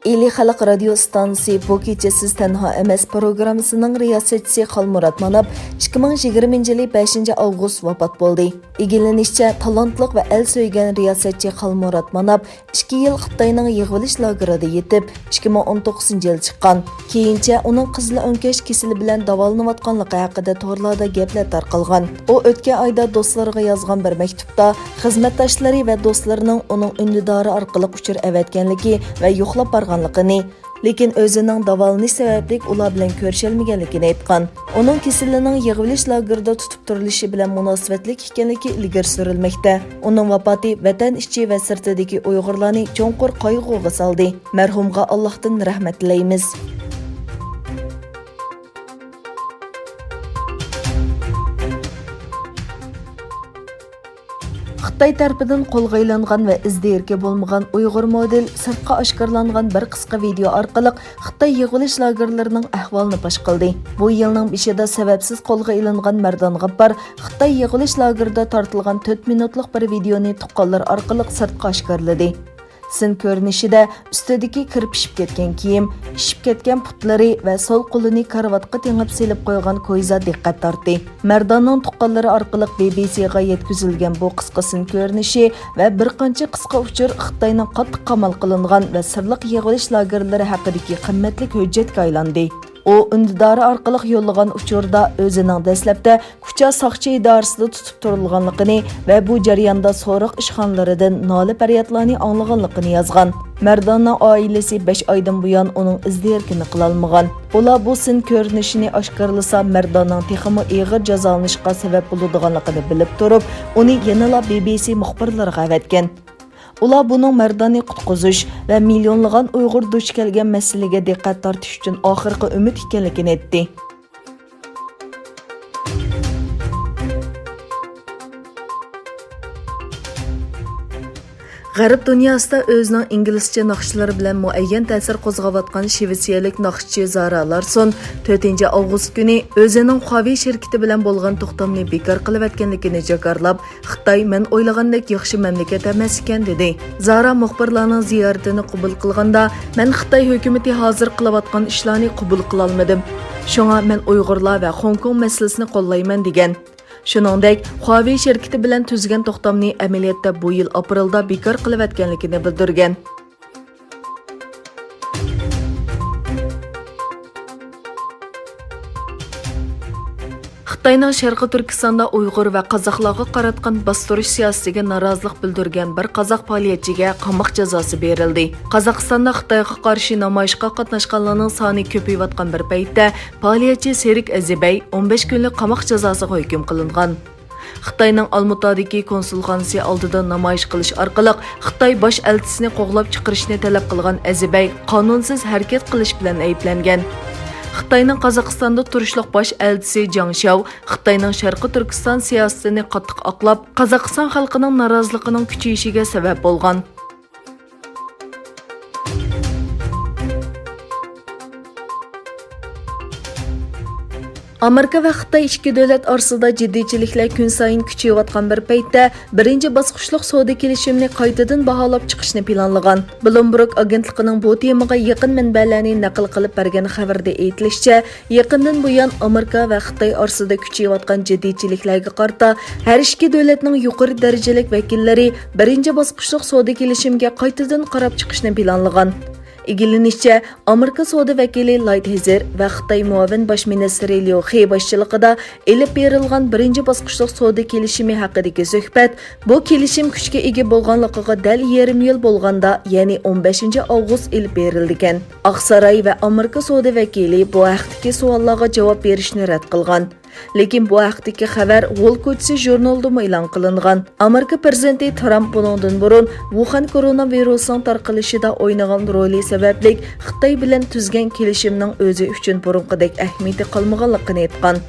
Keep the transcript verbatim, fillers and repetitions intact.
ئىلى خەلق رادىيو ئىستانسىسى بۇ كېچە سىز تەنھا ئەمەس پروگراممىسىنىڭ رىياسەتچىسى خالمۇرات ماناپ ئىككى مىڭ يىگىرمىنچى يىلى بەشىنچى ئاۋغۇست ۋاپات بولدى. ئىگىلىنىشىچە، تالانتلىق ۋە ئەل سۆيگەن رىياسەتچى خالمۇرات ماناپ ئىككى يىل خىتاينىڭ يىغىۋېلىش لاگېرىدا يېتىپ، ئىككى مىڭ ئون توققۇزىنچى يىلى چىققان. كېيىنچە ئۇنىڭ قىزىل ئۆڭكەش كېسىلى بىلەن داۋالىنىۋاتقانلىقى ھەققىدە تورلاردا گەپلەر تارقالغان. ئۇ ئۆتكەن ئايدا دوستلىرىغا يازغان بىر مەكتۇپتا، خىزمەتداشلىرى ۋە دوستلىرىنىڭ ئۇنىڭ ئۈندىدارى ئارقىلىق ئۇچۇر ئەۋەتكەنلىكى ۋە يوقلاپ بارغانلىقىنى، لېكىن ئۆزىنىڭ داۋالىنىش سەۋەبلىك ئۇلار بىلەن كۆرۈشەلمىگەنلىكىنى ئېيتقان. ئۇنىڭ كېسىلىنىڭ يىغىۋېلىش لاگېرىدا تۇتۇپ تۇرۇلۇشى بىلەن مۇناسىۋەتلىك ئىكەنلىكى ئىلگىرى سۈرۈلمەكتە. ئۇنىڭ ۋاپاتى ۋەتەن ئىچى ۋە سىرتىدىكى ئۇيغۇرلارنى چوڭقۇر قايغۇغا سالدى. مەرھۇمغا ئاللاھتىن رەھمەت تىلەيمىز. خىتاي تەرىپىدىن قولغا ئېلىنغان ۋە ئىز دېرىكى بولمىغان ئۇيغۇر مودېل سىرتقا ئاشكارىلانغان بىر قىسقا ۋىدېئو ئارقىلىق خىتاي يىغىۋېلىش لاگېرلىرىنىڭ ئەھۋالىنى پاش قىلدى. بۇ يىلنىڭ بېشىدا سەۋەبسىز قولغا ئېلىنغان مەردان غاپپار خىتاي يىغىۋېلىش لاگېرىدا تارتىلغان تۆت مىنۇتلۇق بىر ۋىدېئونى تۇغقانلىرى ئارقىلىق سىرتقا ئاشكارىلىدى. سىن كۆرۈنۈشىدە ئۈستىدىكى كىر پىشىپ كەتكەن كىيىم، شىشىپ كەتكەن پۇتلىرى ۋە سول قولىنى كارىۋاتقا تېڭىپ سېلىپ قويغان كويزا دىققەت تارتتى. مەرداننىڭ تۇغقانلىرى ئارقىلىق بى بى سىغا يەتكۈزۈلگەن بۇ قىسقا سىن كۆرۈنۈشى ۋە بىر قانچە قىسقا ئۇچۇر خىتاينىڭ قاتتىق قامال قىلىنغان ۋە سىرلىق يىغىۋېلىش لاگېرلىرى ھەققىدىكى قىممەتلىك ھۆججەتكە ئايلاندى. ئۇ ئۈندىدارى ئارقىلىق يوللىغان ئۇچۇردا ئۆزىنىڭ دەسلەپتە كۇچا ساقچى ئىدارىسىدا تۇتۇپ تۇرۇلغانلىقىنى ۋە بۇ جەرياندا سوراق ئىشخانىلىرىدىن نالە-پەريادلارنى ئاڭلىغانلىقىنى يازغان. مەرداننىڭ ئائىلىسى بەش ئايدىن بۇيان ئۇنىڭ ئىز-دېرىكىنى قىلالمىغان. ئۇلار بۇ سىن كۆرۈنۈشىنى ئاشكارىلىسا، مەرداننىڭ تېخىمۇ ئېغىر جازالىنىشقا سەۋەب بولىدىغانلىقىنى بىلىپ تۇرۇپ، ئۇنى يەنىلا بى بى سى مۇخبىرلىرىغا ئەۋەتكەن. ئۇلار بۇنىڭ مەرداننى قۇتقۇزۇش ۋە مىليونلىغان ئۇيغۇر دۇچ كەلگەن مەسىلىگە دىققەت تارتىش ئۈچۈن ئاخىرقى ئۈمىد ئىكەنلىكىنى ئېيتتى. غەرب دۇنياسىدا ئۆزىنىڭ ئىنگلىزچە ناخشىلىرى بىلەن مۇئەييەن تەسىر قوزغاۋاتقان شىۋېتسىيەلىك ناخشىچى زارا لارسون تۆتىنچى ئاۋغۇست كۈنى ئۆزىنىڭ خۇاۋېي شىركىتى بىلەن بولغان توختامنى بىكار قىلىۋەتكەنلىكىنى جاكارلاپ، خىتاي مەن ئويلىغاندەك ياخشى مەملىكەت ئەمەس ئىكەن، دېدى. زارا مۇخبىرلارنىڭ زىيارىتىنى قوبۇل قىلغاندا، مەن خىتاي ھۆكۈمىتى ھازىر قىلىۋاتقان ئىشلارنى قوبۇل قىلالمىدىم. شۇڭا مەن ئۇيغۇرلار ۋە خوڭكوڭ مەسىلىسىنى قوللايمەن، دېگەن. شۇنىڭدەك، خۇاۋېي شىركىتى بىلەن تۈزگەن توختامنى ئەمەلىيەتتە بۇ يىل ئاپرېلدا بىكار قىلىۋەتكەنلىكىنى بىلدۈرگەن. خىتاينىڭ شەرقىي تۈركىستاندا ئۇيغۇر ۋە قازاقلارغا قاراتقان باستۇرۇش سىياسىتىگە نارازىلىق بىلدۈرگەن بىر قازاق پائالىيەتچىگە قاماق جازاسى بېرىلدى. قازاقىستاندا خىتايغا قارشى نامايىشقا قاتناشقانلارنىڭ سانى كۆپىيىۋاتقان بىر پەيتتە، پائالىيەتچى سېرىك ئەزىبەي ئون بەش كۈنلۈك قاماق جازاسىغا ھۆكۈم قىلىنغان. خىتاينىڭ ئالمۇتادىكى كونسۇلخانىسى ئالدىدا نامايىش قىلىش ئارقىلىق خىتاي باش ئەلچىسىنى قوغلاپ چىقىرىشنى تەلەپ قىلغان ئەزىبەي قانۇنسىز ھەرىكەت قىلىش بىلەن ئەيىبلەنگەن. خىتاينىڭ قازاقىستاندا تۇرۇشلۇق باش ئەلچىسى جاڭ شياۋ خىتاينىڭ شەرقىي تۈركىستان سىياسىتىنى قاتتىق ئاقلاپ، قازاقىستان خەلقىنىڭ نارازىلىقىنىڭ كۈچىيىشىگە سەۋەب بولغان. ئامېرىكا ۋە خىتاي ئىككى دۆلەت ئارىسىدا جىددىيچىلىكلەر كۈنسايىن كۈچىيىۋاتقان بىر پەيتتە، بىرىنچى باسقۇچلۇق سودا كېلىشىمىنى قايتىدىن باھالاپ چىقىشنى پىلانلىغان. بلومبېرگ ئاگېنتلىقىنىڭ بۇ تېمىغا يېقىن مەنبەلەرنى نەقىل قىلىپ بەرگەن خەۋىرىدە ئېيتىلىشىچە، يېقىندىن بۇيان ئامېرىكا ۋە خىتاي ئارىسىدا كۈچىيىۋاتقان جىددىيچىلىكلەرگە قارىتا ھەر ئىككى دۆلەتنىڭ يۇقىرى دەرىجىلىك ۋەكىللىرى بىرىنچى باسقۇچلۇق سودا كېلىشىمىگە قايتىدىن قاراپ چىقىشنى پىلانلىغان. ئىگىلىنىشىچە، ئامېرىكا سودا ۋەكىلى لايت ھېزېر ۋە خىتاي مۇئاۋىن باش مىنىستىرى ليۇ خې باشچىلىقىدا ئېلىپ بېرىلغان بىرىنچى باسقۇچلۇق سودا كېلىشىمى ھەققىدىكى سۆھبەت بۇ كېلىشىم كۈچكە ئىگە بولغانلىقىغا دەل يېرىم يىل بولغاندا، يەنى ئون بەشىنچى ئاۋغۇست ئېلىپ بېرىلىدىكەن. ئاقساراي ۋە ئامېرىكا سودا ۋەكىلى بۇ ھەقتىكى سوئاللارغا جاۋاب بېرىشنى رەت قىلغان. لېكىن بۇ ھەقتىكى خەۋەر ۋول كوچىسى ژۇرنىلىدىمۇ ئېلان قىلىنغان. ئامېرىكا پىرېزىدېنتى ترامپ بۇنىڭدىن بۇرۇن ۋۇخەن كورونا ۋىرۇسىنىڭ تارقىلىشىدا ئوينىغان رولى سەۋەبلىك خىتاي بىلەن تۈزگەن كېلىشىمنىڭ ئۆزى ئۈچۈن بۇرۇنقىدەك ئەھمىيىتى قالمىغانلىقىنى ئېيتقان.